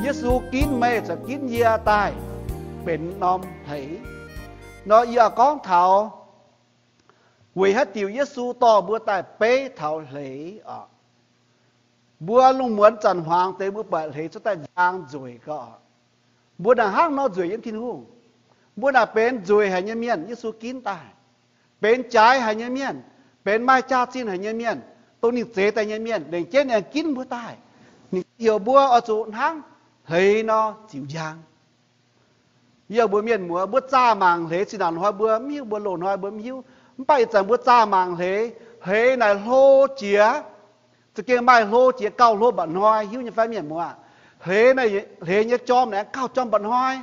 Yesu ginv meih caux ginv yie daaih benx norm hleix. Nor yie oix gorngv taux weic haaix diuc Yesu dorh mbuo daaih beiv taux hleix oc. Mbuo lungh muonz zanc hmuangx deix mbuo buatc hleix cuotv daaih njang nzueic gau oc. Mbuo naaic hnangv nor nzueic yiem Tin-Hungh. Mbuo naaic benx nzueic haic nyei mienh Yesu ginv daaih, benx jaaix haic nyei mienh, benx maaih jaax-zinh haic nyei mienh, dongh ninh zeix daaih nyei mienh, lengc jienv ninh aengx ginv mbuo daaih. Ninh heuc mbuo oix zuqc hnangv hleix nor ziux njang. Yie mbuo mienh muoz, mbuo zaah mangc hleix, zinh ndaangc hnoi mbuo mv hiuv, mbuo loz-hnoi mbuo mv hiuv. Mv baac ih zanc mbuo zaah mangc hleix, hleix naaic hlo jiex. Za'gengh maaih hlo jiex gauh hlo mba'hnoi, hiuv nyei fai mienh muoz? Hleix, hleix nyei jorm naaic aengx gauh jorm mba'hnoi.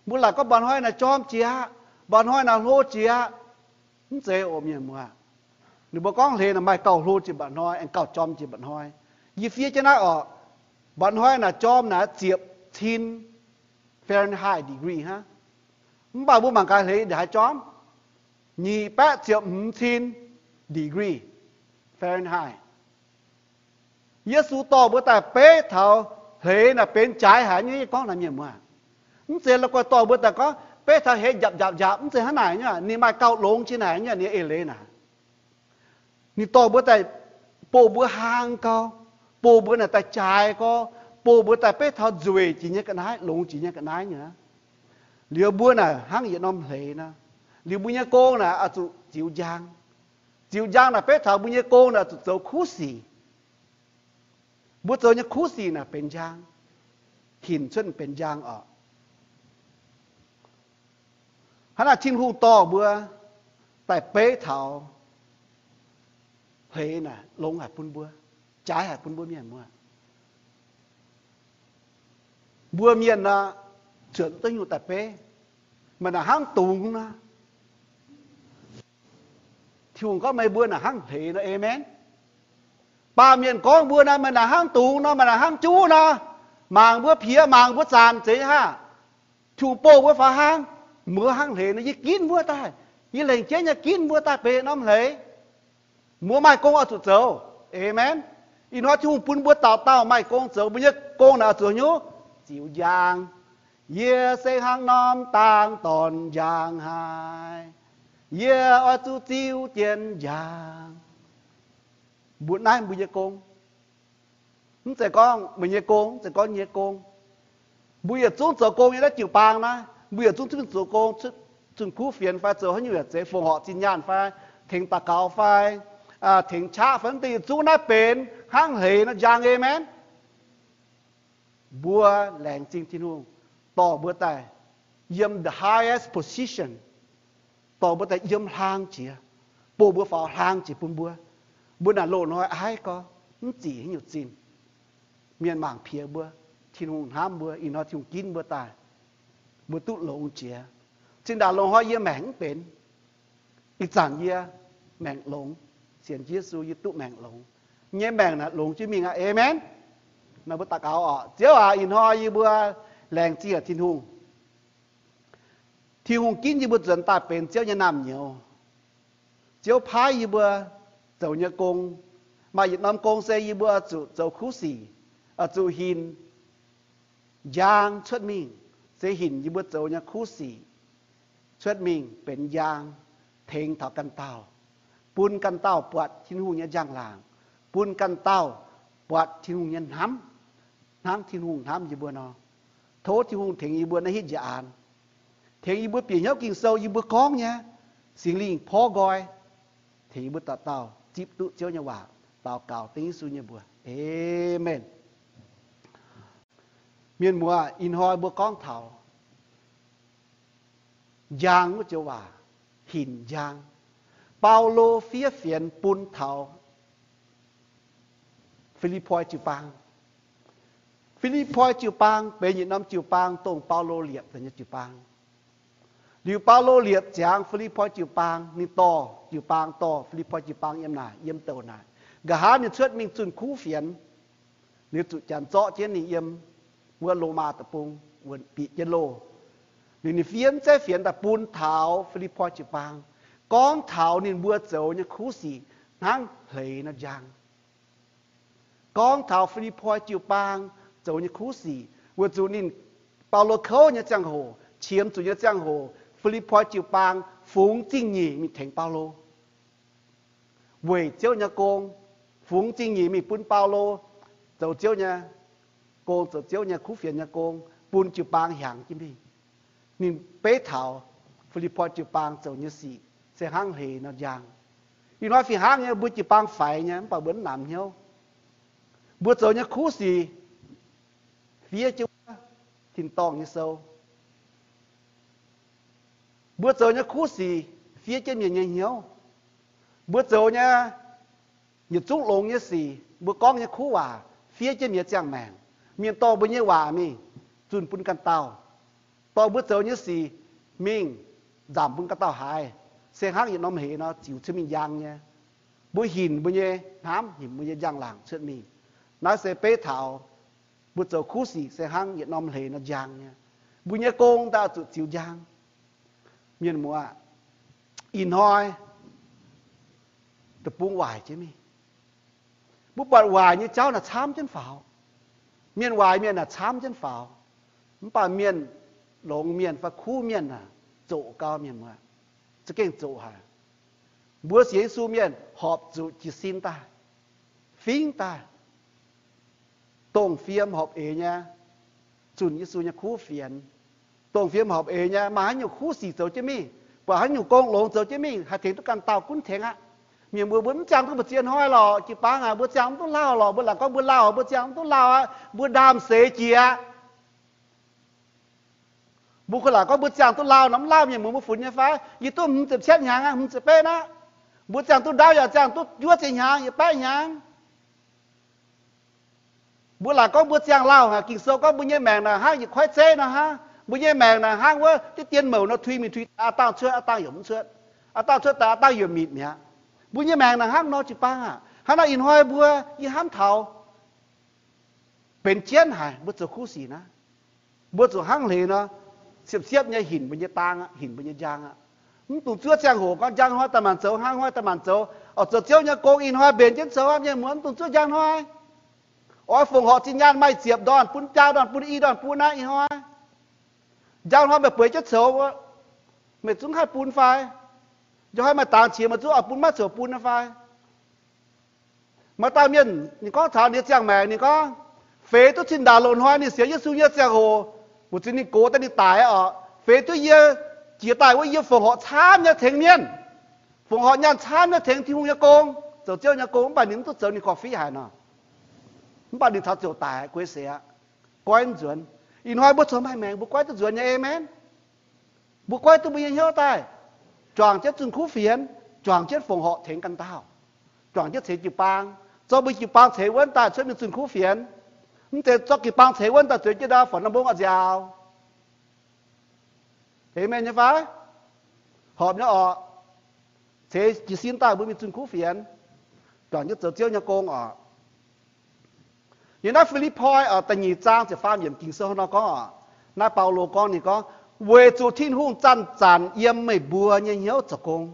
Mbuo laaic gorngv mba'hnoi naaic jorm jiex aqv, mba'hnoi naaic hlo jiex aqv. Mv zeiz oc mienh muoz. Ninh mbuo gorngv hleix naaic maaih gauh hlo jiex mba'hnoi aengx gauh jorm jiex mba'hnoi. Yie fiev jienv naaiv oc, mba'hnoi naaic jorm naaic ziepc cin Fahrenheit degree hnangv. Mv baac mbuo mangc gaax hleix ndongc haaix jorm, nyic baeqv ziepc hmz cin degree Fahrenheit. Yesu dorh mbuo daaih beiv taux hleix naaic benx jaaix haic nyei. Gorngv naaic mienh muoz, mv zeiz la'guaih dorh mbuo daaih gorngv beiv taux hleix njapc njapc njapc, mv zeiz hnangv naaic nyei. Ninh maaih gauh longx jiex naaic nyei, ninh eix leiz naaic. Ninh dorh mbuo daaih, bun mbuo hlang gau, bun mbuo naaic daaih jaaix gau, bun mbuo daaih beiv taux nzueic jiex nyei ga'naaiv, longx jiex nyei ga'naaiv nyei. Liuz mbuo naaic hnangv yietc norm hleix nor, liuz mbuo nyei gong naaic oix zuqc ziux njang. Ziux njang naaic beiv taux mbuo nyei gong naaic oix zuqc zoux kuv sic. Mbuo zoux nyei kuv sic naaic benx njang, hinc cuotv benx njang oc. Hnangv naaic Tin-Hungh dorh mbuo daaih beiv taux hleix naaic longx haic bun mbuo, jaaix haic bun mbuo mienh muoz. Mbuo mienh nor, zuotc duqv nyungc daaih beiv, maaih naaic hnangv dungz nor. Tin-Hungh gorngv meih mbuo naaic hnangv hleix nor, amen. Baamh mienh gorngv mbuo naaic, meih naaic hnangv dungz nor, meih naaic hnangv juv nor, mangc mbuo piex, mangc mbuo zanc zeiz haah? Tin-Hungh bouh mbuo faaux hnangv, mbuo hnangv hleix nor, yie ginv mbuo daaih, yie lengc jienv nyei ginv mbuo daaih benx norm hleix. Mbuo maaih gong oix zuqc zoux. Amen. Ih hnoi Tin-Hungh bun mbuo dauh dauh maaih gong zoux, mbuo nyei gong naaic oix zuqc nyungc, ziux njang. Yie se hnangv norm dang dorn njang haic. Yie oix zuqc ziux jienv njang. Mbuo naaiv mbuo nyei gong. Mv zeiz gorngv meih nyei gong, mv zeiz gorngv yie nyei gong. Mbuo yietc zungv zoux gong nyei naaiv jiu-baang naaiv, mbuo yietc zungv zunh zoux gong, zunh kuv fienx fai zoux haaix nyungc yaac zeiz, fongc horc zinh nyaanh fai, tengx daux gaux fai, tengx qaqv fai, mv deix yietc zungv naaiv benx hnangv hleix nor njang, amen. Mbuo laengz zingh Tin-Hungh dorh mbuo daaih yiem the highest position, dorh mbuo daaih yiem hlang jiex, bun mbuo faaux hlang jiex bun mbuo. Mbuo naaic loz-hnoi aiv gorx mv zic haaix nyungc zinh. Mienh mangc piex mbuo, Tin-Hungh hnamv mbuo, ih hnoi Tin-Hungh ginv mbuo daaih, mbuo duqv longx jiex. Zinh ndaangc loz-hnoi yie maengc mv benx, ih zanc yie maengc longx, sienx Yesu yie duqv maengc longx. Yie nyei maengc naaic longx jienv mingh aqv. Amen. Naaiv mbuo daux gaux oc. Ziouv aac, ih hnoi yie mbuo laengz zingh haic Tin-Hungh. Tin-Hungh ginv yie mbuo nzuonx daaih benx Ziouv nyei naamh nyouz. Ziouv paaiv yie mbuo zoux nyei gong, maaih yietc norm gong se yie mbuo oix zuqc zoux kuv sic, oix zuqc hinc njang cuotv mingh, se hinc yie mbuo zoux nyei kuv sic cuotv mingh benx njang, tengx taux ganh dauh, bun ganh dauh buatc Tin-Hungh nyei njang-laangc, bun ganh dauh buatc Tin-Hungh nyei hnamv, hnangv Tin-Hungh hnamv yie mbuo nor. Tov Tin-Hungh tengx yie mbuo naaiv hitv njiec aanx, tengx yie mbuo bieqc hnyouv Ging-Sou yie mbuo gorngv nyei, Singx Lingh porv nqoi, tengx yie mbuo dauh dauh zipv duqv Ziouv nyei waac. Daux gaux dengv Yesu nyei mbuox, Amen. Mienh muoz, ih hnoi mbuo gorngv taux njang wuov joux waac, hinc njang. Baulo fiev fienx bun taux Fi^lipv^poi jiu-baang. Fi^lipv^poi jiu-baang benx yietc norm jiu-baang dongh Baulo liepc daaih nyei jiu-baang. Liuz Baulo liepc ziangx Fi^lipv^poi jiu-baang, ninh dorh jiu-baang, dorh Fi^lipv^poi jiu-baang yiem naaic, yiem douc naaic. Nqa'haav ninh cuotv mingh zunh kuv fienx, liuz zuqc janx zorqv jienv ninh yiem wuov Lomaa deic-bung, wuov bieqc jienv loh. Liuz ninh fiev zeiv fienx daaih bun taux Fi^lipv^poi jiu-baang, gorngv taux ninh mbuo zoux nyei kuv sic hnangv hleix nor njang. Gorngv taux Fi^lipv^poi jiu-baang zoux nyei kuv sic Weic zuqc ninh, Baulo kouv nyei ziangh hoc, qiemx zuqc nyei ziangh hoc, Fi^lipv^poi jiu-baang fungx zingh nyeic mingh tengx Baulo weic Ziouv nyei gong. Fungx zingh nyeic mingh bun Baulo zoux Ziouv nyei gong, zoux Ziouv nyei kuv fienx nyei gong, bun jiu-baang hiaangx jienv mingh. Ninh beiv taux Fi^lipv^poi jiu-baang zoux nyei sic se hnangv hleix nor njang. Ih hnoi fih hnangv nyei, mbuo jiu-baang faix nyei mv baac mbuo mv namx hnyouv. Mbuo zoux nyei kuv sic fiev jienv wuov tin-dorngh nyei sou. Mbuo zoux nyei kuv sic fiev jienv mienh nyei hnyouv. Mbuo zoux nyei yietc zungv longx nyei sic, mbuo gorngv nyei kuv waac fiev jienv mienh nyei ziangh maengc. Mienh dorh mbuo nyei waac mingh zunh bun ganh dauh. Dorh mbuo zoux nyei sic mingh nzamc bun ganh dauh haiz, se hnangv yietc norm hleix nor ziux cuotv mingh njang nyei. Mbuo hinc mbuo nyei hnamv, hinc mbuo nyei njang-laangc cuotv mingh. Naaiv se beiv taux mbuo zoux kuv sic se hnangv yietc norm hleix nor njang nyei. Mbuo nyei gong daaih zuqc ziux njang. Mienh muoz, ih hnoi deic-bung waaic jienv mingh. Mbuo buatc waaic nyei jauv naaic camv jienv faaux. Mienh waaic mienh naaic camv jienv faaux. Mv baac mienh, longx mienh fai kuv mienh aah, zoqc gau mienh muoz, za'gengh zoqc haic. Mbuo sienx Yesu mienh horpc zuqc jiez sin daaih, fingv daaih, dongh fiem horpc eix nyei zunh Yesu nyei kuv fienx. Dongh fiem horpc eix nyei maaih haaix nyungc kuv sic zoux jienv mingh, buatc haaix nyungc gong longx zoux jienv mingh, haih tengx duqv ganh dauh gunv tengx aqv. Mienh mbuo, mbuo mv ziangh duqv mbu'ziex hnoi lorqc, jiu-baang aac, mbuo ziangh mv duqv lauh lorqc, mbuo laaic gorngv mbuo lauh, mbuo ziangh mv duqv lauh aqv, mbuo ndaamv-seix jiex aqv. Mbuo kuh laaic gorngv mbuo ziangh duqv lauh nor, mv lauh mienh muoz mbuo funx nyei fai? Yie duqv hmz ziepc cietv hnyangx aqv, hmz ziepc betv aqv. Mbuo ziangh duqv ndaauv yaac ziangh duqv juov ziepc hnyangx, yietc baeqv hnyangx. Mbuo laaic gorngv mbuo ziangh lauh haic, Ging-Sou gorngv mbuo nyei maengc naaic hnangv yietc koiv zeiv nor hnangv. Mbuo nyei maengc naaic hnangv wuov diqv dien mouc nor, tui mingh tui daaih, aav dangh cuotv, aav dangh yaac mv cuotv, aav dangh cuotv daaih, aav dangh yaac mitc mi'aqv. Mbuo nyei maengc naaic hnangv nor, jiu-baang aac. Hnangv naaic ih hnoi mbuo, yie hnamv taux benx jienv haic mbuo zoux kuv sic naaiv. Mbuo zuqc hnangv hleix nor, siepv-siepv nyei hinc mbuo nyei dang aqv, hinc mbuo nyei njang aqv. Mv dungx zuov ziangh hoc gorngv njang hnoi daaih maanc zoux, hnangv hnoi daaih maanc zoux, oix zoux Ziouv nyei gong, ih hnoi mbenc jienv zoux aqv, mienh muoz, mv dungx zuov njang hnoi. Oix fongc horc zinh nyaanh maaih ziepc ndorn bun, jaa ndorn bun, i ndorn bun naaiv ih hnoi. Njang hnoi meih bueix jienv coux, meih zungv haih bun fai? Njang hnoi meih dangx qiex meih zungv oix bun maiv coux bun fai? Maaih dauh mienh ninh gorngv taux ninh nyei ziangh maengc, ninh gorngv, feix duqv zinh ndaangc loz-hnoi ninh sienx Yesu nyei ziangh hoc, mbuo zuqc ninh gox daaih ninh daic oc. Feix duqv yie jiex daaih wuov, yie fongc horc camv nyei tengx mienh, fongc horc nyaanh camv nyei tengx Tin-Hungh nyei gong, zoux Ziouv nyei gong, mv baac ninh mv duqv zoux, ninh gorqv-fiqv haic nor. Mv baac ninh taux ziouc daic, guei seix aqv, goiv nzuonx. Ih hnoi mbuo corc maaih maengc, mbuo goiv duqv nzuonx nyei, aamen. Mbuo goiv duqv mbuo nyei hnyouv daaih, juangc jienv zunh kuv fienx, juangc jienv fongc horc tengx ganh dauh, juangc jienv ceix jiu-baang, zorqv mbuo jiu-baang ceix wuonv daaih cuotv mingh zunh kuv fienx. Mv zeiz zorqv jiu-baang ceix wuonv daaih zueiz jienv ndau forc naaiv mbong oix nziaaux. Aamen nyei fai? Horpc nyei orqc. Ceix jiez sin daaih mbuo mingh zunh kuv fienx, juangc jienv zoux Ziouv nyei gong orqc. Yiem naaiv Fi^lipv^poi oc, da'nyeic zaang ziepc faam yiemc Ging-Sou nor gorngv oc, naaiv Baulo gorngv, ninh gorngv, weic zuqc Tin-Hungh zanc-zanc yiem meih mbuo nyei hnyouv zoux gong,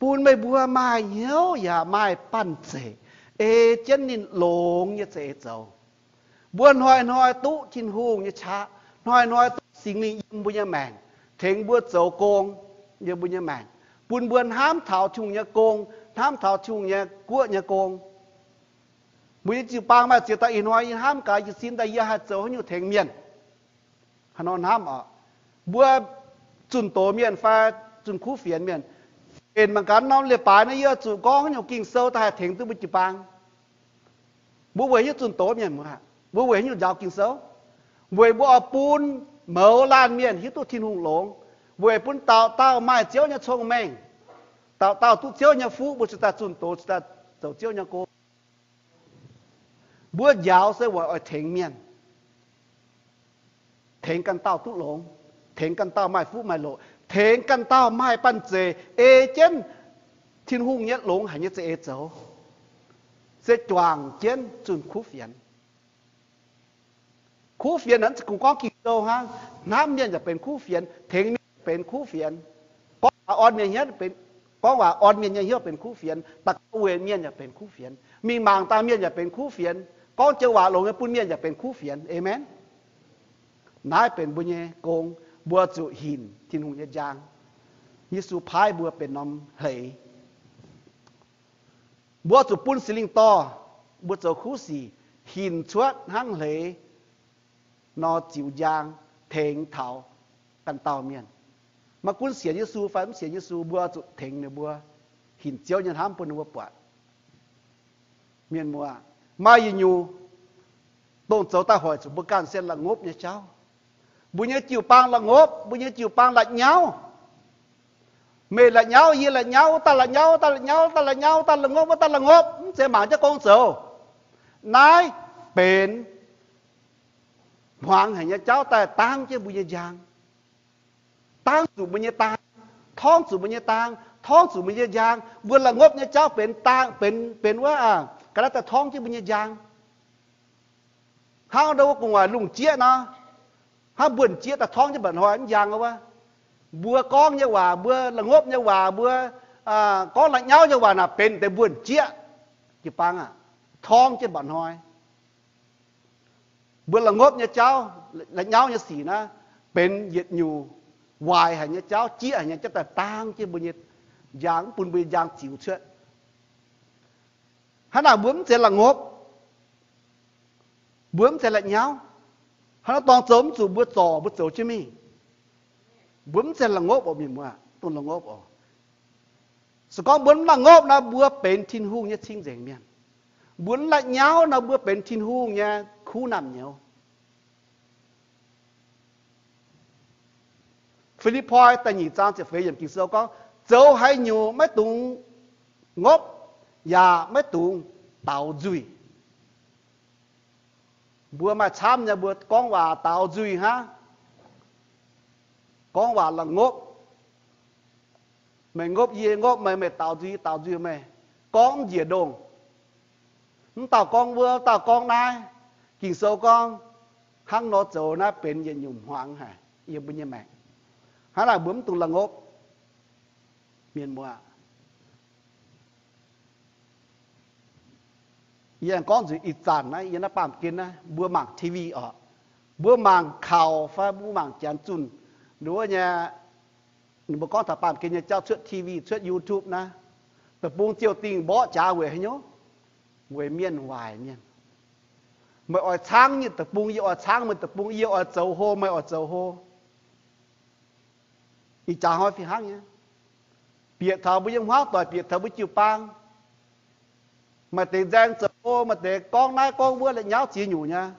bun meih mbuo maaih hnyouv yaac maaih banh zeic ei jienv ninh longx nyei za'eix zoux. Mbuo hnoi-hnoi duqv Tin-Hungh nyei qaqv, hnoi-hnoi duqv Singx Lingh yiem mbuo nyei maengc, tengx mbuo zoux gong yiem mbuo nyei maengc, bun mbuo hnamv taux Tin-Hungh nyei gong, hnamv taux Tin-Hungh nyei guoqv nyei gong. Mbuo nyei jiu-baang maaih ziex dauh ih hnoi yie hnamv gaax, jiez sin daaih yie haih zoux haaix nyungc tengx mienh. Haaix nor hnamv oc, mbuo zunh doz mienh fai zunh kuv fienx mienh, benx mangc gaax norm leiz-baaix naaiv yie zuqc gorngv haaix nyungc Ging-Sou daaih haih tengx duqv mbuo jiu-baang. Mbuo weic haaix nyungc zunh doz mienh? Mbuo weic haaix nyungc njaaux Ging-Sou? Weic mbuo oix bun mouz laanh mienh hiuv duqv Tin-Hungh longx, weic bun dauh dauh maaih Ziouv nyei cong-mengh, dauh dauh duqv Ziouv nyei fuqv, mbuo cingx daaih zunh doz, cingx daaih zoux Ziouv nyei gong. Mbuo njaaux se weic oix tengx mienh, tengx ganh dauh duqv longx, tengx ganh dauh maaih fuqv maaih loqc, tengx ganh dauh maaih banh zeic ei jienv Tin-Hungh nyei longx haic nyei za'eix zoux, se juangc jienv zunh kuv fienx. Kuv fienx naaiv mv zeiz kungx gorngv Ging-Sou hnangv. Hnamv mienh yaac benx kuv fienx, tengx mienh yaac benx kuv fienx. Gorngv waac orn mienh hnyouv, gorngv waac orn mienh nyei hnyouv benx kuv fienx. Daux gaux weic mienh yaac benx kuv fienx. Mingh mangc dangh mienh yaac benx kuv fienx. Gorngv joux waac longx nyei bun mienh yaac benx kuv fienx. Aamen. Naaiv benx mbuo nyei gong, mbuo zuqc hinc Tin-Hungh nyei njang. Yesu paaiv mbuo benx norm hleix. Mbuo zuqc bun Singx Lingh dorh mbuo zoux kuv sic, hinc cuotv hnangv hleix nor ziux njang tengx taux ganh dauh mienh. Maiv gunv sienx Yesu fai mv sienx Yesu, mbuo zuqc tengx ninh mbuo hinc Ziouv nyei hnamv bun ninh mbuo buatc. Mienh muoz, maaih yietc nyungc dongh zoux daaih hoic zuqc mbuo ganh se la'ngopv nyei jauv. Mbuo nyei jiu-baang la'ngopv, mbuo nyei jiu-baang la'nyauv. Meih la'nyauv, yie la'nyauv, wuov dauh la'nyauv, wuov dauh la'nyauv, wuov dauh la'nyauv, wuov dauh la'nyauv, wuov dauh la'ngopv, mv zeiz mangc jienv gong zoux. Naaiv benx hmuangx haic nyei jauv daaih dangv jienv mbuo nyei njang, dangv zuqc mbuo nyei daang, torngv zuqc mbuo nyei daang, torngv zuqc mbuo nyei njang. Mbuo la'ngopv nyei jauv benx daang, benx, benx wuov, ga'naaiv daaih torngv jienv mbuo nyei njang. Hnangv ndau wuov gu'nguaaic lungh jieqv nor, hnangv mbuonx jieqv daaih torngv jienv mba'hnoi mv njang wuov. Mbuo gorngv nyei waac, mbuo la'ngopv nyei waac, mbuo gorngv la'nyauv nyei waac naaic benx deix mbuonx jieqv, jiu-baang aah, torngv jienv mba'hnoi. Mbuo la'ngopv nyei jauv, la'nyauv nyei sic naaiv benx yietc nyungc waaic haic nyei jauv, jieqv haic nyei jauv daaih dangv jienv mbuo nyei njang, mv bun mbuo nyei njang ziux cuotv. Hnangv naaic mbuo mv zeiz la'ngopv, mbuo mv zeiz la'nyauv. Hnangv naaiv dorngx zoux mv zuqc mbuo zorc mbuo zoux jienv mingh. Mbuo mv zeiz la'ngopv oc, mienh muoz, dongh la'ngopv oc. Se gorngv mbuo mv la'ngopv nor, mbuo benx Tin-Hungh nyei cing-nzengc mienh. Mbuo mv la'nyauv nor, mbuo benx Tin-Hungh nyei kuv naamh nyouz. Fi^lipv^poi da'nyeic zaang ziepc feix yiemc Ging-Sou gorngv, zoux haaix nyungc maiv dungx ngopv, yaac maiv dungx daux nzuih. Mbuo maaih camv nyei, mbuo gorngv waac daux nzuih hnangv, gorngv waac la'ngopv. Meih ngopv yie, yie ngopv meih, meih daux nzuih, yie daux nzuih meih, gorngv mv njiec ndongh. Mv dauh gorngv wuov, dauh gorngv naaiv. Ging-Sou gorngv, hnangv nor zoux naaiv benx yietc nyungc hmuangx haic yiem mbuo nyei maengc. Hnangv naaic mbuo mv dungx la'ngopv, mienh muoz. Yie aengx gorngv nzunc ih zanc naaiv, yie naaiv baamh gen naaiv, mbuo mangc T V oc, mbuo mangc kaux fai mbuo mangc janx zunh, nduov nyei, ninh mbuo gorngv taux baamh gen nyei jauv cuotv T V, cuotv YouTube naaiv, deic-bung ziouc dingh mborqv jaax weic haaix nyungc? Weic mienh waaic mienh. Meih oix caangv nyei deic-bung, yie oix caangv meih deic-bung, yie oix zoux hlo, meih oix zoux hlo. Ih jaax hnoi fih hnangv nyei. Bieqc taux mbuo nyei hmuangv doic, bieqc taux mbuo jiu-baang. Maaih deix nzaeng zoux hlo, maaih deix gorngv naaiv gorngv wuov, la'nyauv ziex nyungc nyei.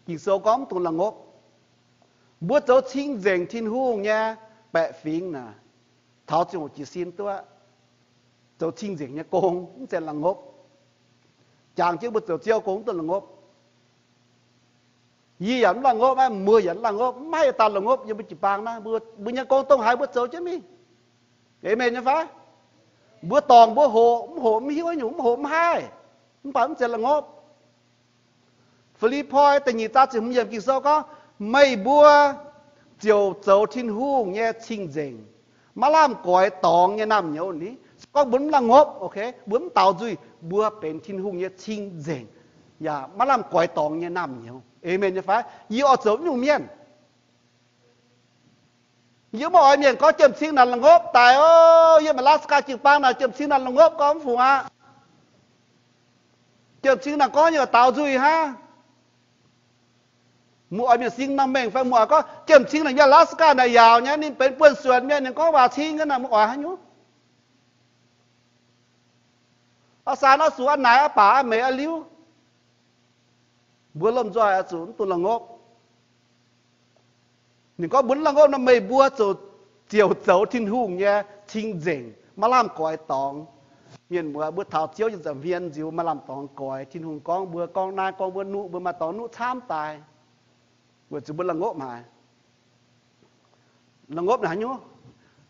Ging-Sou gorngv mv dungx la'ngopv. Mbuo zoux cing-nzengc Tin-Hungh nyei baeqc fingx naaic, taux ziangh hoc jiez sin duqv zoux cing-nzengc nyei gong, mv zeiz la'ngopv. Jangx jienv mbuo zoux Ziouv gong mv dungx la'ngopv. Yie yaac mv la'ngopv, mbuo yaac mv la'ngopv, mv maaih yietc dauh la'ngopv yiem mbuo jiu-baang naaiv. Mbuo nyei gong dongh haaix mbuo zoux jienv mingh. Aamen nyei fai? Mbuo dorngc mbuo hoqc, mv hoqc mv hiuv nyungc, mv hoqc mv haih, mv baac mv zeiz la'ngopv. Fi^lipv^poi da'nyeic zaang ziepc hmz yiemc Ging-Sou gorngv, meih mbuo ziouc zoux Tin-Hungh nyei cing-nzengc, maiv lamh goix dorngx nyei naamh nyouz ni. Se gorngv mbuo mv la'ngopv, mbuo mv daux nzuih, mbuo benx Tin-Hungh nyei cing-nzengc, yaac maiv lamh goix dorngx nyei naamh nyouz. Aamen nyei fai? Yie oix zoux nyungc mienh. Yie maiv oix mienh gorngv jiem-cing naaic la'ngopv daic oc. Yiem Alaska jiu-baang naaic jiem-cing naaic la'ngopv gorngv mv fungc aqv. Jiem-cing naaic gorngv yaac daux nzuih hnangv. Mbuo oix mienh sing norm mengh fai mbuo oix gorngv jiem-cing naaic yiem Alaska naaic yaauc nyei, ninh benx buonv-suonc mienh, ninh gorngv waac cing naaic, mbuo oix haaix nyungc? Aa, saan aa, sux aa, naaic aa, baac aa, meix aa, liuv. Mbuo lomh nzoih oix zuqc mv dungx la'ngopv. Ninh gorngv mbuo mv la'ngopv nor, meih mbuo ziouc zoux Tin-Hungh nyei cing-nzengc, maiv lamh goix dorngx. Mienh muoz, mbuo taux Ziouv nyei nza'hmien nziux maaih lamh dorngx goix. Tin-Hungh gorngv mbuo gorngv naaiv gorngv wuov nuqv, mbuo maaih dorngx nuqv camv daaih, weic zuqc mbuo la'ngopv haic. La'ngopv naaic haaix nyungc?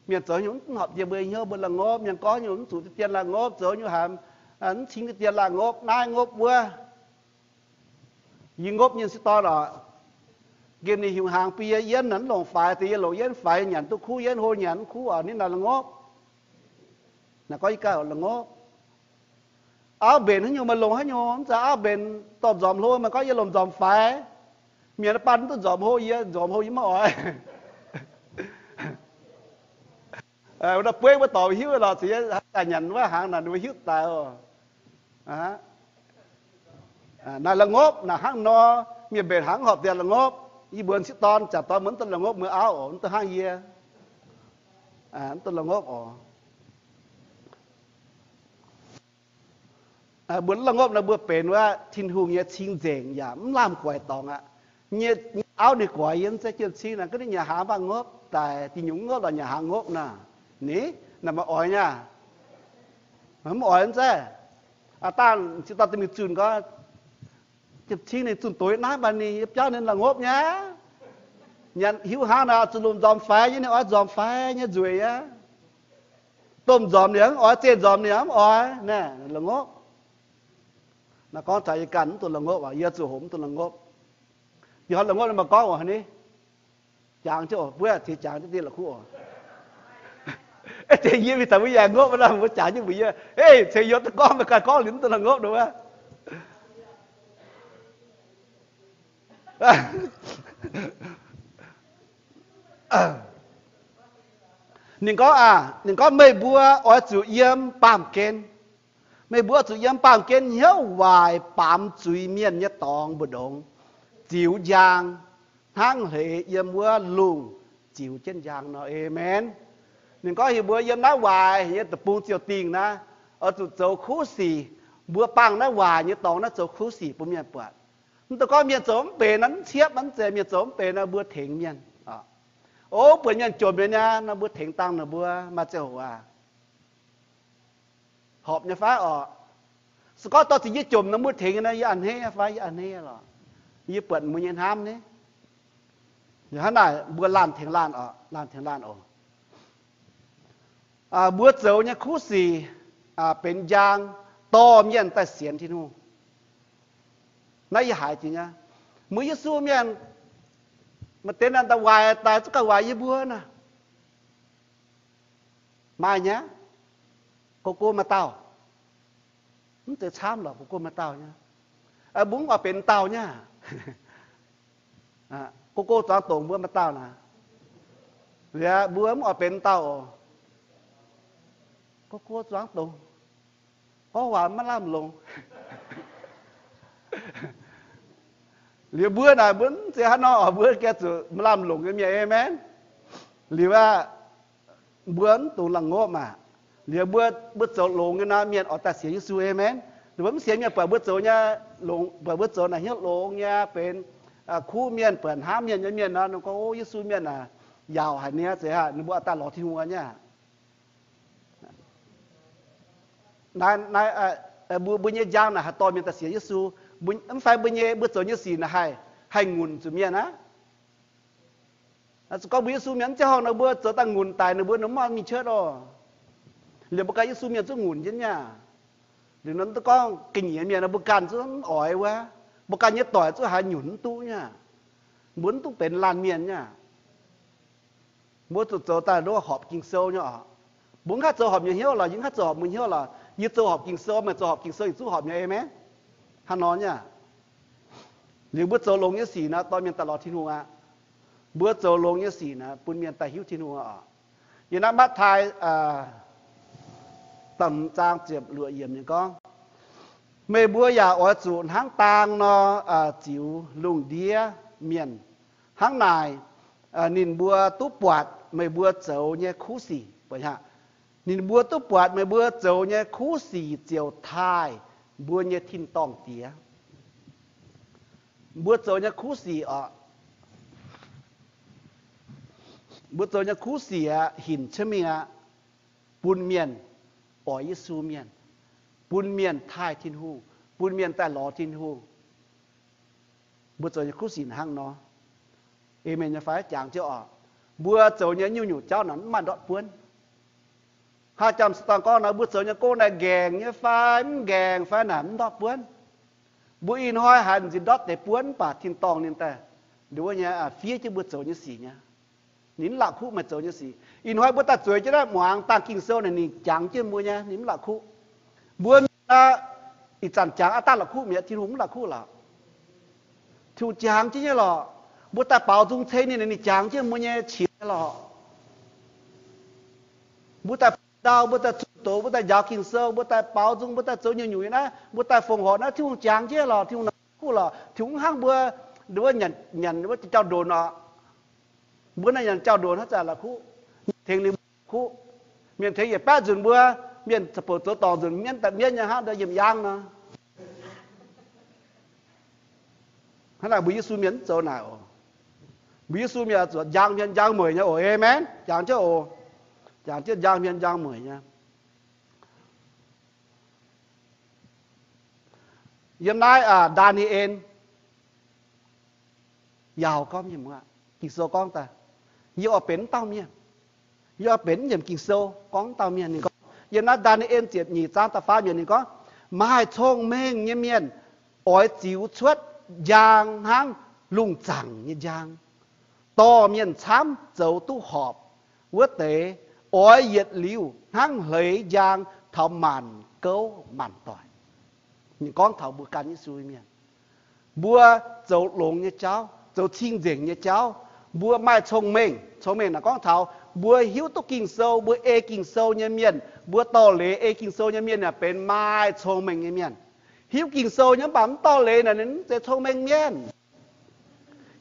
Mienh zoux nyungc mv horpc jiex mbuo hnyouv, mbuo la'ngopv. Mienh gorngv nyungc mv zuqc diqv dien la'ngopv, zoux nyungc haiz mv cing diqv dien la'ngopv, naaiv ngopv wuov. Yie ngopv nyei se dorn oc. Nqemh ninh hiuv hnaangx bun yie yienv naaic, mv longc faix deix, yie longc yienv faix, nyanc duqv kuv yienv, hlo nyanc mv kuv oc, ninh naaic la'ngopv. Naaic gorngv yie ganh la'ngopv. Auv mbenc haaix nyungc, meih longc haaix nyungc? Mv zeiz auv mbenc dorh nzormc hlo, meih gorngv yie longc nzormc faix. Mienh baan duqv nzormc hlo, yie nzormc hlo yie maiv oix. Bueiv wuov dorngx hiuv lorqc, ziouc yie haaix daaih nyanc wuov hnaangx naaic, ninh mbuo hiuv daaih oc. Naaiv la'ngopv naaic hnangv nor, mienh mbenc hnangv horpc dien la'ngopv. Yie mbuo sieqv dorn, jaax dorn mbuo mv duqv la'ngopv, mbuo auv oc, mv duqv hnangv yie. Mv duqv la'ngopv oc. Mbuo la'ngopv nor mbuo benx wuov Tin-Hungh nyei cing-nzengc yaac mv lamh guaix dorngx aqv. Nyei auv ninh guaix yie mv zeiz jienv cing naaic, gunv ninh nyanc hnaangx mv baac ngopv daaih, diuh nyungc ngopv lorqc nyanc hnaangx ngopv nor. Ni, naaic meih oix nyei aac? Mv oix mv zeiz? Dangh sieqv dorn dorh mingh zunh gorngv, jienv cing ninh zunh doz naaiv mv baac ninh yiem biauv ninh la'ngopv nyei. Nyanc hiuv hnaangx naaic zuqc longc nzormc faix nyei, ninh oix nzormc faix nyei nzueic aqv. Domh nzormc ninh mv oix, zeqc nzormc ninh mv oix, naaiv la'ngopv. Naaiv gorngv taux yie ganh mv duqv la'ngopv aqv, yie zuqc hoqc mv duqv la'ngopv. Yie hnamv la'ngopv ninh mbuo gorngv oc, haaix ni? Jangx jienv oc, mbuo ziex jangx jienv dieh la'kuqv oc. Ei deix yie mingh taux mbuo yaac ngopv nor, mbuo jangx jienv mbuox yie, ei, ceix yie duqv gorngv, meih ganh gorngv liuz mv duqv la'ngopv nor wuov. Ninh gorngv, ninh gorngv, meih mbuo oix zuqc yiem baamh gen. Meih mbuo oix zuqc yiem baamh gen hnyouv waaic baamz zuiz mienh nyei dorngx mbu'ndongx, ziux njang hnangv hleix yiem wuov lungh ziux jienv njang nor. Aamen. Ninh gorngv heuc mbuo yiem naaiv waaic nyei deic-bung ziouc dingh naaiv, oix zuqc zoux kuv sic. Mbuo bangh naaiv waaic nyei dorngx naaiv zoux kuv sic bun mienh buatc. Mv dungx gorngv mienh zoux mv benx nor, mv ciepv mv zeiz mienh zoux mv benx nor, mbuo tengx mienh. O, buatc mienh jomc nyei nor, mbuo tengx dangh ninh mbuo maaih ziangh hoc aac, horpc nyei fai orqc? Se gorngv dorh ziqc yie jomc nor, mbuo tengx nor, yie a'hneiv fai? Yie a'hneiv lorqc. Yie buatc mbuo nyei hnamv ni. Hnangv naaic mbuo laanh tengx laanh oc, laanh tengx laanh oc. Mbuo zoux nyei kuv sic benx njang dorh mienh daaih sienx Tin-Hungh. Naaiv yie haiz jiex nyei. Mbuo Yesu mienh maaih deix naaic daaih waaic daaih zungv gauh waaic yie mbuo naaic. Maaih nyei. Go go maaih dauh. Mv zeiz camv lorqc, go go maaih dauh nyei. Mbuo mv oix benx dauh nyei. Go go zuangx dongc mbuo maaih dauh naaic. Liuz mbuo mv oix benx dauh oc. Go go zuangx dongc. Gorngv waac maiv lamh longc. Liuz mbuo naaic mbuo mv zeiz haaix nor oc, mbuo gengh zuqc maiv lamh longc nyei mienh, aamen. Liuz aqv, mbuo mv dungx la'ngopv maah. Liuz mbuo, mbuo zoux longx nyei nor, mienh oix daaih sienx Yesu, aamen. Ninh mbuo mv sienx mienh buatc mbuo zoux nyei, buatc mbuo zoux naaic hnyouv longx nyei, benx kuv mienh, buatc hnamv mienh nyei mienh nor, ninh gorngv, o, Yesu mienh aac, yaauc haic niaa, zeiz haic, ninh mbuo oix daaih lorz Tin-Hungh nyei aqv. Naaiv, naaiv, mbuo, mbuo nyei njang naaic haih dorh mienh daaih sienx Yesu. Mv fai mbuo nyei, mbuo zoux nyei sic naaic haih, haih ngunc zuqc mienh aqv. Zuqc gorngv mbuo Yesu mienh mv ziangh horngh nor, mbuo zoux daaih ngunc daic ninh mbuo, ninh mv mingh cuotv oc. Liuz mbuo ganh Yesu mienh zungv ngunc jienv nyei aqv. Liuz nor mv duqv gorngv ga'nyiec mienh nor, mbuo ganh zungv mv oix wuov, mbuo ganh nyei doic zungv haiz nyunc mv duqv nyei aqv. Mbuo mv duqv benx laanh mienh nyei aqv. Mbuo zuqc zoux daaih nduov horpc Ging-Sou nyei oc. Mbuo mv haih zoux horpc nyei hnyouv lorqc, yie mv haih zoux horpc mbuo hnyouv lorqc. Yie zoux horpc Ging-Sou, meih zoux horpc Ging-Sou, yie zungv horpc nyei, aamen. Hnangv nor nyei aqv. Liuz mbuo zoux longx nyei sic naaic dorh mienh daaih lorz Tin-Hungh aqv. Mbuo zoux longx nyei sic naaic bun mienh daaih hiuv Tin-Hungh oc. Yiem naaiv Matv^taai, aa, da'hmz zaang ziepc luoqc yiemc ninh gorngv, meih mbuo yaac oix zuqc hnangv dang nor, aa, ziux lungh ndiev mienh. Hnangv naaic, aa, ninh mbuo duqv buatc meih mbuo zoux nyei kuv sic. Ninh mbuo duqv buatc meih mbuo zoux nyei kuv sic ziouc taaih mbuo nyei tin-dorngh Diex. Mbuo zoux nyei kuv sic oc, mbuo zoux nyei kuv sic aqv, hinc cuotv mingh aqv, bun mienh oix Yesu mienh, bun mienh taaih Tin-Hungh, bun mienh daaih lorz Tin-Hungh. Mbuo zoux nyei kuv sic hnangv nor. Aamen nyei fai? Jangx jienv oc. Mbuo zoux nyei nyungc-nyungc jauv naaic mv maaih ndortv buonv. Haaix jangx se dangh gorngv nor, mbuo zoux nyei gong naaic nqaengc nyei fai mv nqaengc fai naaic mv ndortv buonv. Mbuo ih hnoi haiz m'nzipc ndortv deix buonv mv baac tin-dorngh ninh daaih, nduov nyei, fiev jienv mbuo zoux nyei sic nyei. Ninh mv la'kuqv meih zoux nyei sic. Ih hnoi mbuo daaih zueiz jienv naaiv muangx dangh Ging-Sou naaic, ninh jangx jienv mbuo nyei, ninh mv la'kuqv. Mbuo mienh aqv, Ih zanc jangx aav dangh la'kuqv mi'aqv, Tin-Hungh mv la'kuqv lorqc. Tin-Hungh jangx jienv nyei lorqc. Mbuo daaih baaux nzung ceng ninh, ninh jangx jienv mbuo nyei qiex nyei lorqc. Mbuo daaih ndau, mbuo daaih zunh doz, mbuo daaih njaaux Ging-Sou, mbuo daaih baaux nzung, mbuo daaih zoux nyungc-nyungc naaiv, mbuo daaih fongc horc naaiv, Tin-Hungh jangx jienv lorqc. Wuov, Tin-Hungh hnangv mbuo, mbuo nyanc, nyanc wuov jauv-ndonx orqc. Mbuo naaiv nyanc jauv-ndonx hnangv, zanc la'kuqv, mienh tengx liuz mbuo la'kuqv. Mienh tengx yietc baeqv nzunc mbuo, mienh ziouc bouc zoux dorngc nzunc mienv daaih mienv nyei hnangv, ndau yiem yaangv nor. Hnangv naaic mbuo Yesu mienh mv zoux naaic oc. Mbuo Yesu mienh zuqc njang hmien njang mueic nyei oc. Aamen. Jangx jienv oc. Jangx jienv njang hmien njang mueic nyei. Yiem naaiv Ndaa^ni^en yaauc gorngv, Ging-Sou gorngv daaih, yie oix benx mv dauh mienh. Yie oix benx mv nyiemc Ging-Sou gorngv mv dauh mienh. Ninh gorngv yiem naaiv Ndaa^ni^en ziepc nyeic zaang da'faam yiemc ninh gorngv, Maaih cong-mengh nyei mienh oix ziux cuotv njang hnangv lungh zaangc nyei njang. Dorh mienh camv zoux duqv horpc. Wuov deix oix yietc liuz hnangv hleix njang taux maanc gouv maanc doic. Ninh gorngv taux mbuo gan Yesu nyei mienh, mbuo zoux longx nyei jauv, zoux cing-nzengc nyei jauv, mbuo maaih cong-mengh. Cong-mengh naaic gorngv taux mbuo hiuv duqv Ging-Sou, mbuo ei Ging-Sou nyei mienh, mbuo dorh leiz ei Ging-Sou nyei mienh naaic benx maaih cong-mengh nyei mienh. Hiuv Ging-Sou nyei mv baac mv dorh leiz naaic ninh mv zeiz cong-mengh mienh.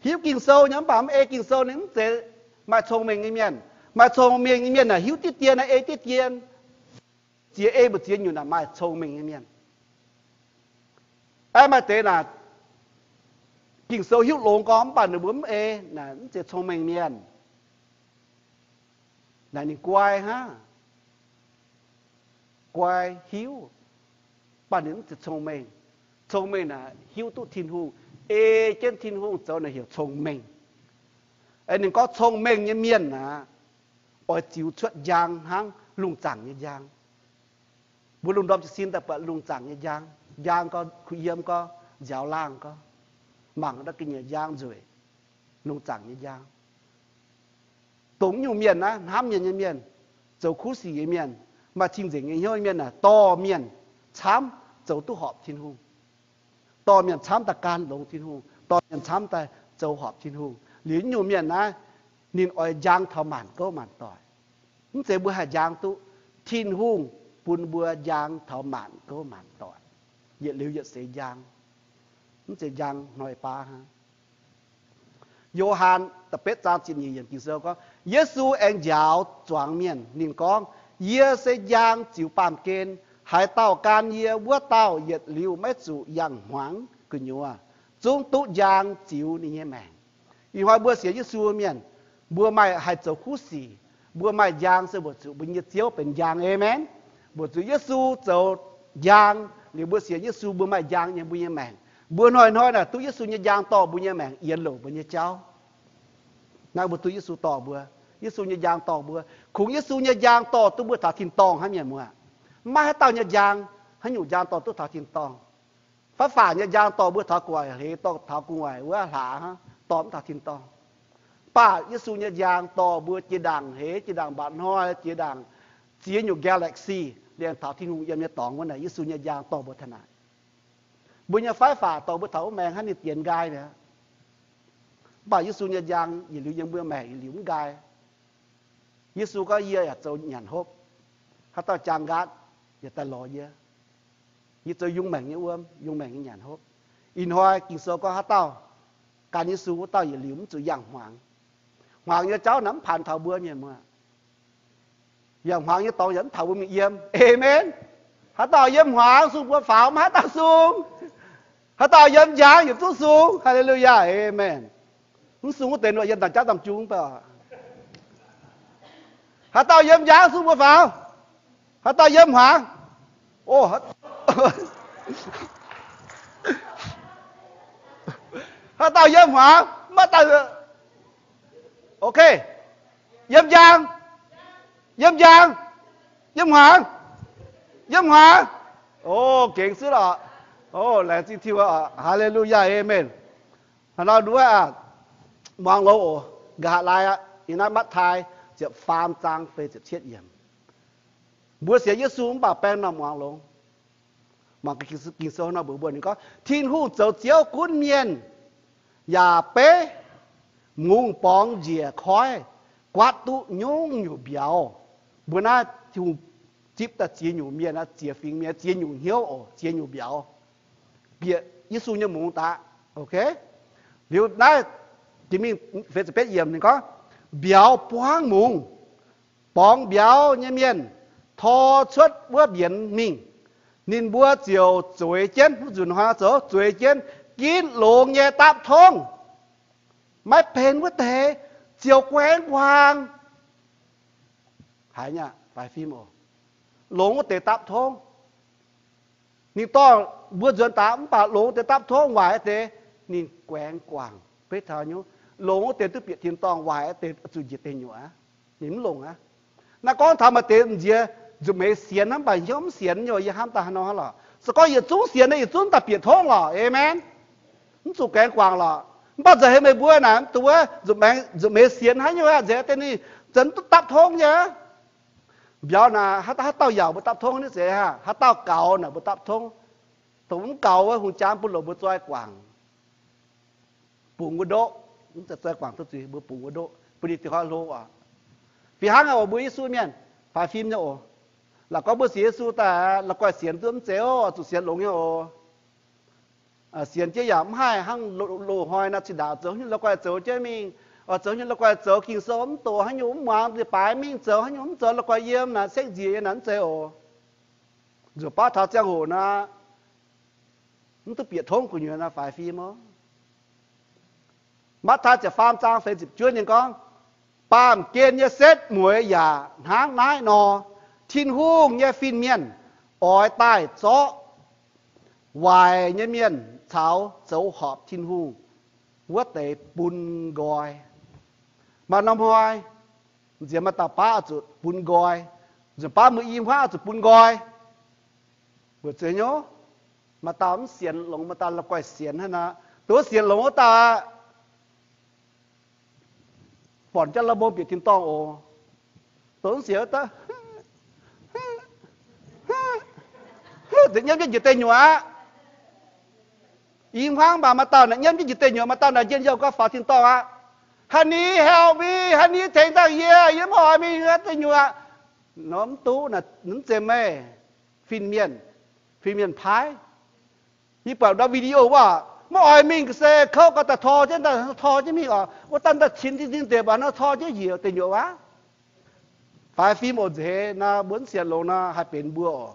Hiuv Ging-Sou nyei mv baac mv ei Ging-Sou ninh mv zeiz maaih cong-mengh nyei mienh. Maaih cong-mengh nyei mienh naaic hiuv diqv dien, ei diqv dien, ziex ei mbu'ziex nyungc naaic maaih cong-mengh nyei mienh. Aeqv, maaih deix naaic Ging-Sou hiuv longx gorngv mv baac ninh mbuo mv ei naaic mv zeiz cong-mengh mienh. Naaic ninh guai hnangv, guai hiuv, mv baac ninh mv zeiz cong-mengh. Cong-mengh naaic hiuv duqv Tin-Hungh, ei jienv Tin-Hungh zoux naaic heuc cong-mengh. Ninh gorngv cong-mengh nyei mienh aqv, oix ziux cuotv njang hnangv lungh zaangc nyei njang. Mbuo lungh ndorm jiez sin daaih buatc lungh zaangc nyei njang. Njang gorngv kuh yiem gorngv nziaaux laangh gorngv mangc ndau ga'nyiec njang nzueic, lungh zaangc nyei njang. Dongh nyungc mienh naaiv, hnamv mienh nyei mienh, zoux kuv sic nyei mienh, maaih cing-nzengc nyei hnyouv nyei mienh naaic, dorh mienh camv zoux duqv horpc Tin-Hungh. Dorh mienh camv daaih gan longx Tin-Hungh, dorh mienh camv daaih zoux horpc Tin-Hungh. Liuz nyungc mienh naaiv, ninh oix njang taux maanc gouv maanc doic. Mv zeiz mbuo haih njang duqv, Tin-Hungh bun mbuo njang taux maanc gouv maanc doic, yietc liuz yietc seix njang. Mv zeiz njang hnoi baav hnangv. Yo^han da'betv zaang ziepc nyeic yiemc Ging-Sou gorngv, Yesu aengx njaaux zuangx mienh. Ninh gorngv, Yie se njang ziux baamh gen. Haaix dauh gan yie, wuov dauh yietc liuz maiv zuqc yangh hmuangx gu'nyuoz, zungv duqv njang ziux ninh nyei maengc. Ih hnoi mbuo sienx Yesu mienh, mbuo maaih haih zoux kuv sic, mbuo maaih njang se mbuox zuqc mbuo nyei Ziouv benx njang. Aamen. Mbuox zuqc Yesu zoux njang. Liuz mbuo sienx Yesu, mbuo maaih njang nyei mbuo nyei maengc. Mbuo hnoi-hnoi naaic duqv Yesu nyei njang dorh mbuo nyei maengc yienx louc mbuo nyei jauv. Naaiv mbuo duqv Yesu dorh mbuo. Yesu nyei njang dorh mbuo. Kungx Yesu nyei njang dorh duqv mbuo taux tin-dorngh hnangv, mienh muoz. Maiv maaih haaix dauh nyei njang, haaix nyungc njang dorh duqv taux tin-dorngh. Fav-fac nyei njang dorh mbuo taux gu'nguaaic hleix, dorh taux gu'nguaaic wuov hlaax hnangv, dorh mv taux tin-dorngh. Mv baac Yesu nyei njang dorh mbuo jiex ndaangc hleix, jiex ndaangc mba'hnoi, jiex ndaangc ziex nyungc galaxy, liemh taux Tin-Hungh yiem nyei dorngx wuov naaic, Yesu nyei njang dorh mbuo taux naaic. Mbuo nyei fav-fac dorh mbuo taux wuov maengx hnangv ninh dienx nqaai mi'aqv. Mv baac Yesu nyei njang yietc liuz yiem mbuo maengc yietc liuz mv nqaai. Yesu gorngv, Yie yaac zoux nyanc hopv. Haaix dauh jaang nqaatv, yaac daaih lorz yie. Yie zoux yungz maengc nyei wuom, yungz maengc nyei nyanc hopv. Ih hnoi Ging-Sou gorngv haaix dauh gan Yesu wuov dauh yietc liuz mv zuqc yangh hmuangx. Hmuangx nyei jauv naaic mv paanx taux mbuo, mienh muoz. Yangh hmuangx nyei dorngx yaac mv taux mbuo mingh yiem. Aamen. Haaix dauh yiem hmuangx sung mbuo faaux, maiv haaix dauh sung. Haaix dauh yiem njang yietc zungv sung. Haa^le^lu^yaa. Aamen. Mv sung wuov deix nor yiem dangh jauv dangh jung mv baac. Haaix dauh yiem njang sung mbuo faaux. Haaix dauh yiem hmuangx? O, haaix dauh yiem hmuangx? Maiv dauh. Ok. Yiem njang. Yiem njang. Yiem hmuangx. Yiem hmuangx. O, gengx suiv lorqc. O, laengz zingh Tin-Hungh. Haa^le^lu^yaa. Aamen. Hnangv nor nduov aqv, muangx longx oc. Nqa'haav laai aqv, yiem naaiv Matv^taai ziepc faam zaang feix ziepc cietv yiemc. Mbuo sienx Yesu mv baac baeng norm muangx longx. Mangc gaax Ging-Sou nor mbuox mbuo, ninh gorngv, Tin-Hungh zoux Ziouv gunv mienh, yaac beiv mungz borngz njiec koiv, guatc duqv nyungc nyungc mbiauz. Mbuo naaiv Tin-Hungh zipv daaih ziex nyungc mienh, ziex fingx mienh, ziex nyungc hnyouv oc, ziex nyungc mbiauz, bieqc Yesu nyei mungz daaih. Liuz naaiv, jiex mingh, ninh gorngv, mbiauz buangv mungz, borngz mbiauz nyei mienh tor cuotv wuov mbienx mingh. Ninh mbuo ziouc zueiz jienv, mv nzunc hnoi zoux zueiz jienv ginv longx nyei dapv tongv. Maiv benx wuov deix ziouc guaengx guangc. Haiz nyei, faix fim oc. Longx wuov deix dapv tongv. Ninh dorh mbuo nzuonx daaih mv baac longx wuov deix dapv tongv, waaic wuov deix ninh guaengx guangc. Beiv taux nyungc, longx wuov deix duqv bieqc tin-dorngh, waaic wuov deix zuqc njiec deic nyuoqc aqv. Ninh mv longx aqv. Naaiv gorngv taux maaih deix nziex nzunc meix sienx hnangv, mv baac hnyouv mv sienx nyei, yie hnamv daaih haaix nor lorqc. Se gorngv yietc zungv sienx nor, yietc zungv daaih bieqc tongv lorqc. Aamen. Mv zuqc guaengx guangc lorqc. Mv baac nzengc hei meih mbuo naaic, mv duqv wuov nzunc meix sienx hnangv nyei, nzengc deix ninh zoux duqv dapv tongv nyei. Mbiauz naaic, haaix dauh yaauc mbuo dapv tongv nyei zeiz aqv? Haaix dauh gaux naaic mbuo dapv tongv. Dongh mv gaux wuov hungh jaa bun longc mbuo zoi guangc, bungx wuov ndoqv. Mv zeiz zoi guangc duqv zuiz, mbuo bungx wuov ndoqv, bun ninh diuh hnoi hlo oc. Fih hnangv oc, mbuo Yesu mienh, faix fim nyei oc. Laaix gorngv mbuo sienx Yesu daaih, la'guaih sienx duqv mv zeiz oc, zuqc sienx longx nyei oc. Sienx jienv yaac mv haih hnangv loz-hnoi naaiv cin-ndaangc zoux haaix nyungc la'guaih zoux jienv mingh, oix zoux haaix nyungc la'guaih zoux, Ging-Sou mv doqc haaix nyungc, mv muangx leiz-baaix mingh zoux haaix nyungc, mv zoux la'guaih yiem naaic sekv nziex nyei naaic, mv zeiz oc. Nzuqc baav taux ziangh hoc naaic, mv duqv bieqc tongv gu'nyuoz naaic, faix fim oc. Matv^taai ziepc faam zaang feix ziepc juov ninh gorngv, Baamh gen nyei setv mueiz yaac hnangv naaiv nor. Tin-Hungh nyei fin-mienh oix daaih zorqv waaic nyei mienh caux zoux horpc Tin-Hungh wuov deix bun nqoi. Maaih norm hnoi, nziex maaih dauh baav oix zuqc bun nqoi. Nzunc baav mbuo i hmuangv oix zuqc bun nqoi. Weic zuqc hnyouv, maaih dauh mv sienx longx, maaih dauh la'guaih sienx hnangv nor. Dongh sienx longx wuov dauh aqv, bornc jaav la'mbong bieqc tin-dorngh oc. Dongh mv sienx wuov dauh, nyiemv jienv njiec deic nyuoqc aqv. I hmuangv mv baac maaih dauh naaic nyiemv jienv njiec deic nyuoqc, maaih dauh naaic njien-youh gau faaux tin-dorngh aqv. Honey, help me, honey, tengx daaih yie, yie mv oix mingh deic nyuoqc aqv. Nor mv duqv, mv zeiz meih, fin-mienh, fin-mienh paaiv. Yie buatc ndau video wuov, mv oix mingh se kouv gau daaih tor jienv, daaih tor jienv mingh oc. Wuov dauh daaih cin zinh zinh deix mv baac nor tor jienv njiec deic nyuoqc aqv. Faix fim oc, nzengc naaiv mbuo mv sienx longx nor haih benx mbuo oc.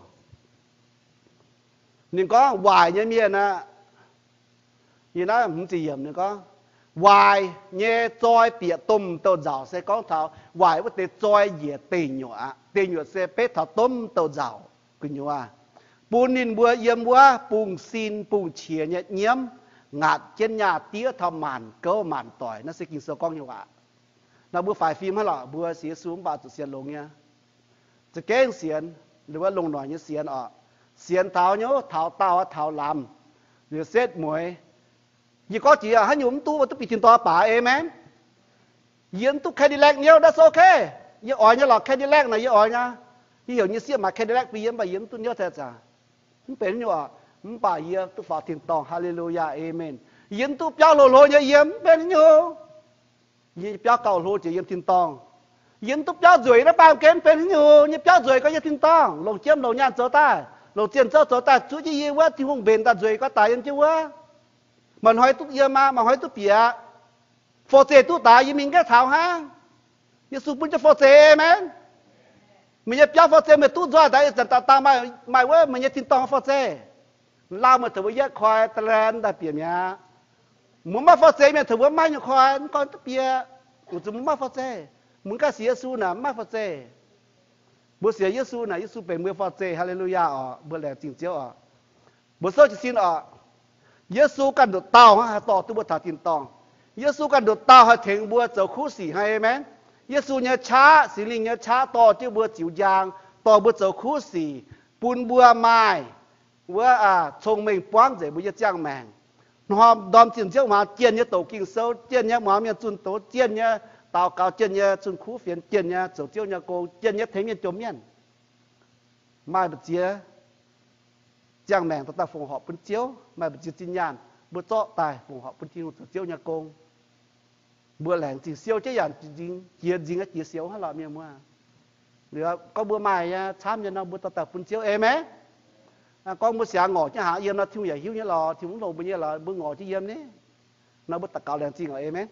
Ninh gorngv waaic nyei mienh aqv. Yie naaiv hmz ziepc yiemc ninh gorngv, waaic nyei zoi bieqc domh douz-nzauc se gorngv taux waaic wuov deix zoi njiec deic nyuoqc aqv. Deic nyuoqc se beiv taux domh douz-nzauc gu'nyuoz, bun ninh mbuo yiem wuov bungx-sin bungx-qiex nyei nyiemv, ngaatc jienv nyaah diev taux maanc gouv maanc doic. Naaiv se Ging-Sou gorngv nyei waac. Naaiv mbuo faix fim hnangv lorqc, mbuo sienx Yesu mv baac zuqc sienx longx nyei. Za'gengh sienx, liuz wuov longc noic nyei sienx oc. Sienx taux hnyouv, taux daauh, taux lamz, liuz setv mueiz. Yie gorngv jiex haaix nyungc mv duqv, duqv bieqc tin-dorngh baac, aamen. Yie mv duqv Cadillac hnyouv, that's okay. Yie oix nyei lorqc, Cadillac naaic yie oix nyei. Yie heuc nyei sieqv maaiz Cadillac bun yie, mv baac yie mv duqv hnyouv taaih zanc. Mv benx haaix nyungc oc, mv baac yie duqv faaux tin-dorngh, hallelujah, aamen. Yie mv duqv biauv hlo hlo nyei, yie mv benx haaix nyungc. Yie biauv gauh hlo jiex yiem tin-dorngh. Yie mv duqv biauv nzueic naaiv baamh gen, mv benx haaix nyungc. Yie biauv nzueic gauh yiem tin-dorngh, longc jiem longc nyaanh zoux daaih, longc zien zouv zoux daaih, zuov jienv yie wuov Tin-Hungh mbenc daaih nzueic gauh daic yiem jienv wuov. Maaih hnoi duqv yiem aqv, maaih hnoi duqv bieqc aqv. Fo zeiz duqv daaih yie mingh gaengh taux hnangv. Yesu bun jienv fo zeiz, aamen. Meih nyei biauv fo zeiz meih duqv nzoih daaih, ih zanc daaih dangh maaih wuov meih nyei tin-dorngh fo zeiz. Lauh meih tengx mbuo yietv koi da'len daaih bieqc mi'aqv. Mbuo maiv fo zeiz mienh tengx mbuo maiv nyei koi, mv gorngv duqv bieqc, weic zuqc mbuo maiv fo zeiz. Mbuo ganh sienx Yesu naaic maiv fo zeiz. Mbuo sienx Yesu naaic, Yesu benx mbuo fo zeiz, hallelujah oc. Mbuo laengz zingh Ziouv oc. Mbuo souv jiez sin oc. Yesu ganh nduqc dauh hnangv haih dorh duqv mbuo taux tin-dorngh. Yesu ganh nduqc dauh haih tengx mbuo zoux kuv sic hnangv, aamen. Yesu nyei qaqv, Singx Lingh nyei qaqv dorh jienv mbuo ziux njang, dorh mbuo zoux kuv sic, bun mbuo maaih wuov cong-mengh buangv nzengc mbuo nyei ziangh maengc. Hnoi-hnoi ndorm zinh nziouv hmuangx jienh nyei doqc Ging-Sou, jienh nyei muangx mienh zunh doz, jienh nyei daux gaux, jienh nyei zunh kuv fienx, jienh nyei zoux Ziouv nyei gong, jienh nyei tengx mienh jomc mienh. Maaih mbu'ziex ziangh maengc dauh dauh fongc horc bun Ziouv, maaih mbu'ziex zinh nyaanh mbuo zorqv daaih fongc horc bun Tin-Hungh zoux Ziouv nyei gong. Mbuo laengz zingh siou jienv yaac jiex nzingx jiex siou hnangv lorqc, mienh muoz. Gorngv mbuo maaih camv nyei nor, mbuo dauh dauh bun Ziouv. Aamen. Gorngv mbuo siangx ngorc jienv hnaangx yiem nor, Tin-Hungh yaac hiuv nyei lorqc. Tin-Hungh mv longc mbuo nyei lorqc, mbuo ngorc jienv yiem ni. Nor mbuo daux gaux laengz zingh oc. Aamen.